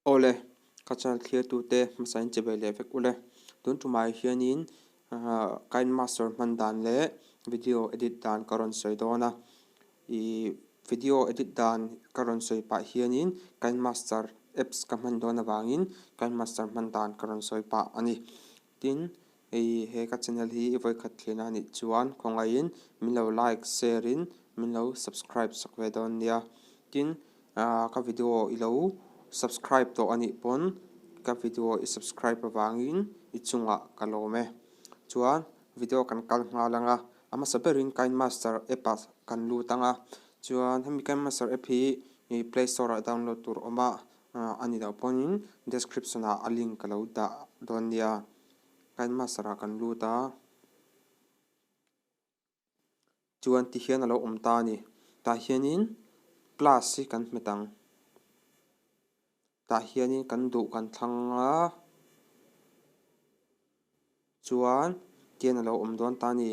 Awle, ka channel thlirtute hmasa in chebei leh vek ule. Tun tumah hianin KineMaster hman dan leh video edit dan ka rawn sawi dawn a. Ih video edit dan ka rawn sawi pah hianin KineMaster apps ka hman dawn avangin KineMaster hman dan ka rawn sawi pah a ni. Tin, hei he ka channel hi i vawikhat thlirna a nih chuan khawngaihin min lo like, share in min lo subscribe sak ve dawn nia. Tin, ah ka video i lo subscribe tawh a nih pawn ka video i subscribe avangin i chungah ka lawm e. Chuan video kan kal nghal ang a, a hmasa berin KineMaster app ah kan lut ang a. Chuan hemi KineMaster app hi play store ah download tur a awm a. A ni loh pawhin description ah a link ka lo dah dawn nia. KineMaster ah kan lut a, chuan ti hian a lo awm ta a ni. Tah hianin plus hi kan hmet ang. Tah hianin kan duh kan thlang a, chuan tian a lo awm dawn ta a ni.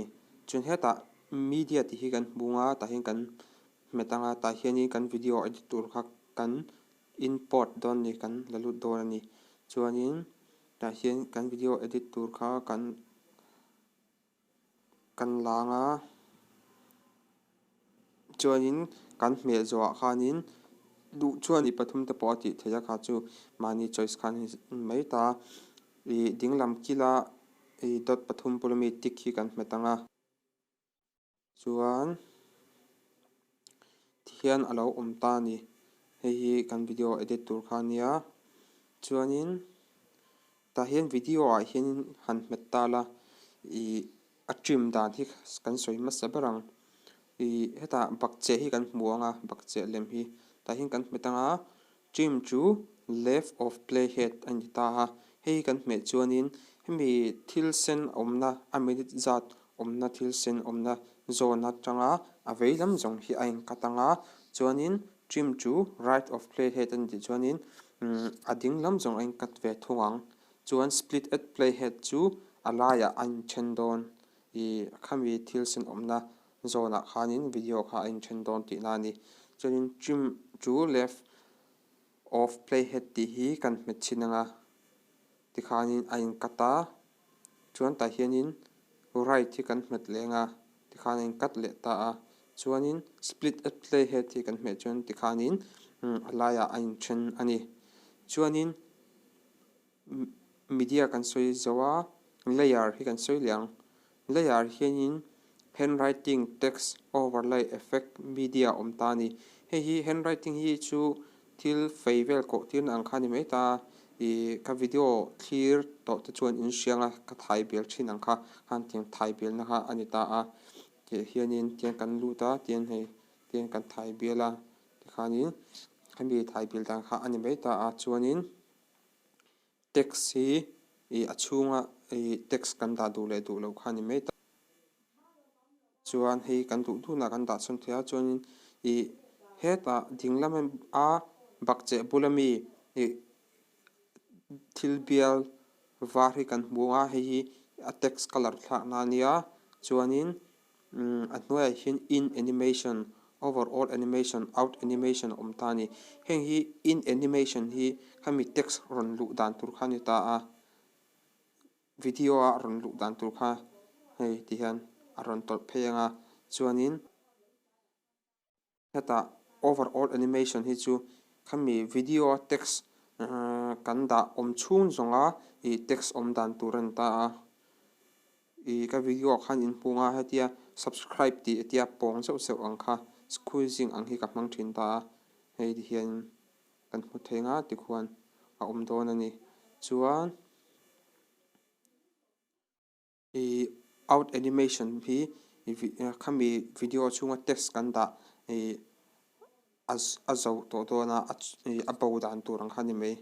Chuan hetah media tih hi kan hmung a, tah hian kan hmet ang a, tah hianin kan video edit tur kha kan import dawn a ni, kan la lut dawn a ni. Chuanin tah hian kan video edit tur kha kan kan lang a, chuanin kan hmeh zawhah khanin duh chuan i pathum te pawh a tih theih a kha chu mahni choice khan mai ta ih dinglam kila ih dot pathum bula mi tick hi kan hmet ang a chuan tihian a lo awm ta a ni hei hi kan video edit tur kha a nia chuanin. Tah hian video ah hian han hmet ta la, ih a trim dan hi kan sawi hmasa ber ang. Ih hetah bakcheh hi kan hmu ang a, bakcheh lem hi tah hian kan hmet ang a, trim chu left of playhead a ni ta a, hei hi kan hmeh chuanin hemi thil sen awmna a minute zat awmna thil sen awmna zawn atanga a vei lam zawng hi a inkat ang a, chuanin trim chu right of playhead a ni tih chuanin Umm a ding lam zawng a incut ve thung ang. Chuan split at playhead chu a laiah a inthen dawn. Ih khami thil sen awmna zawnah khanin video kha a inthen dawn tihna a ni. Chuanin trim chu left of playhead tih hi kan hmet chhin ang a, tikhanin a incut a. Chuan tah hianin right hi kan hmet leh ang a, tikhan a incut leh ta a. Chuanin split at playhead hi kan hmeh chuan tikhanin a laiah a inthen a ni. Chuanin media kan sawi zo a, layer hi kan sawi leh ang. Layer hianin handwriting, text, overlay, effect, media a awm ta a ni. Hei hi handwriting hi chu thil fei vel kawh tirna ang kha a ni mai ta a, ih ka video thlir tawh te chuan in hriang a, ka thai bel thin ang kha, khan tiang thai belna kha a ni ta a. Tih hianin tiang kan lut a, tiang hei tiang kan thai bial a tikhanin hemi thai bial dan kha a ni mai ta a chuanin text hi ih a chhunga ih text kan dah duh leh duh loh kha a ni mai ta chuan hei kan duh duhnah kan dah chhawn thei a chuanin ih hetah ding lam a bakcheh bula mi ih thil bial var hi kan hmu a hei hi a text colour thlak na ania chuanin umm a hnuaiah hian in animation overall animation out animation a awm ta a ni heng hi in animation hi khami text rawn luh dan tur kha a ni ta a video a rawn luh dan tur kha hei ti hian a rawn tawlh phei ang a chuanin. Hetah overall animation hi chu khami video a text kan dah awm chhung zawnga ih text awm dan tur a ni ta a. Ih ka video ah khan in hmung a hetia subscribe tih hetia pawng zeuh zeuh ang kha squeezing ang hi ka hmang thin ta a. Hei ti hian kan hmu thei nga tikhuan a awm dawn a ni. Chuan. Ih out animation hi khami video chhunga text kan dah ih a a zo tawh dawn a ih a bo dan tur ang kha a ni mai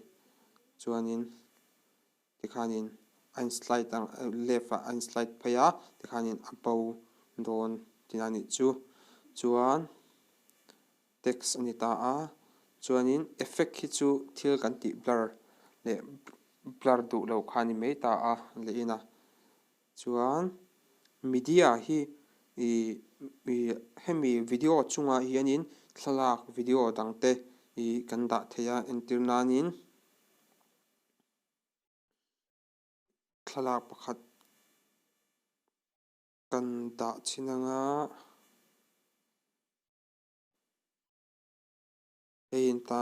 chuanin tikhanin a in slide ang left ah a in slide phei a tikhanin a bo dawn tihna a nih chu chuan. Text a ni ta a, chuanin effect hi chu thil kan tih blur leh blur duh loh kha a ni mai ta a leh in a. Chuan media hi ih ih hemi video chungah hianin thlalak video dang te ih kan dah thei a entir nanin. Thlalak pakhat kan dah chhin anga hei in ta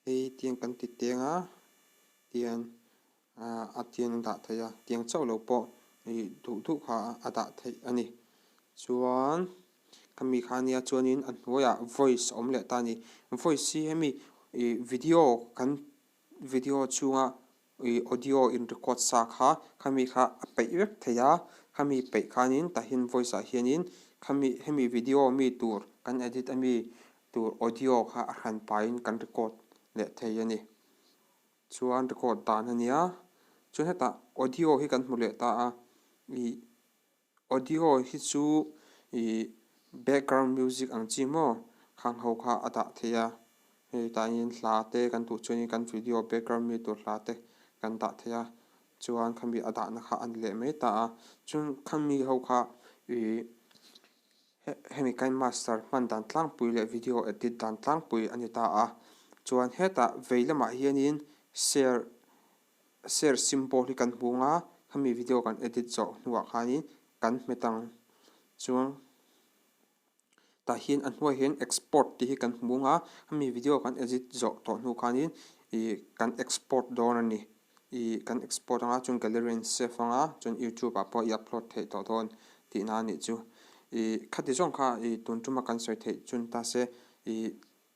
hei tiang kan ti teng a tian ah a tiang a dah theih a tiang chauh lo pawh ih duh duh kha a dah theih a ni chuan khami kha ania chuanin a hnuaiah voice a awm leh ta a ni voice hi hemi ih video kan video chhunga ih audio in record sa kha khami kha a peih vek thei a khami peih khanin tah hian voice ah hianin khami hemi video mi tur kan edit ami tur audio kha a hran pahin kan record leh thei a ni chuan record dan a nia chuan hetah audio hi kan hmu leh ta a ih Audio hi chu ih background music ang chi maw khang ho kha a dah thei a, hei tah hian hla te kan duh chuan kan video background mi tur hla te kan dah thei a, chuan khami a dahna kha a ni leh mai ta a, chuan khami ho kha ih hemi KineMaster hman dan tlangpui leh video edit dan tlangpui a ni ta a, chuan hetah vei lamah hianin share Share symbol hi kan hmu ang a, khami video kan edit zawh hnuah khanin kan hmet ang. Chuan tah hian a hnuaiah hian export tih hi kan hmu ang a, khami video kan edit zawh tawh hnu khanin ih kan export dawn a ni. Ih kan export ang a, chuan gallery an save ang a, chuan youtube ah pawh i upload theih tawh dawn tihna a nih chu. Ih khati zawng kha ih tun tuma kan sawi theih chun ta se ih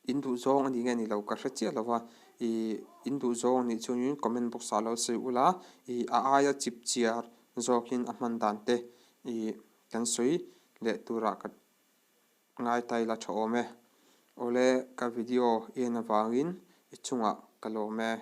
In duh zawng a ni nge ni lo ka hre chiah lo va, ih in duh zawng a nih chuanin comment box ah lo sawi ula, ih a aia chip chiar zawkin a hman dan te ih kan sawi leh turah ka ngai ta ila tha awm e. Awle ka video i en avangin i chungah ka lawm e.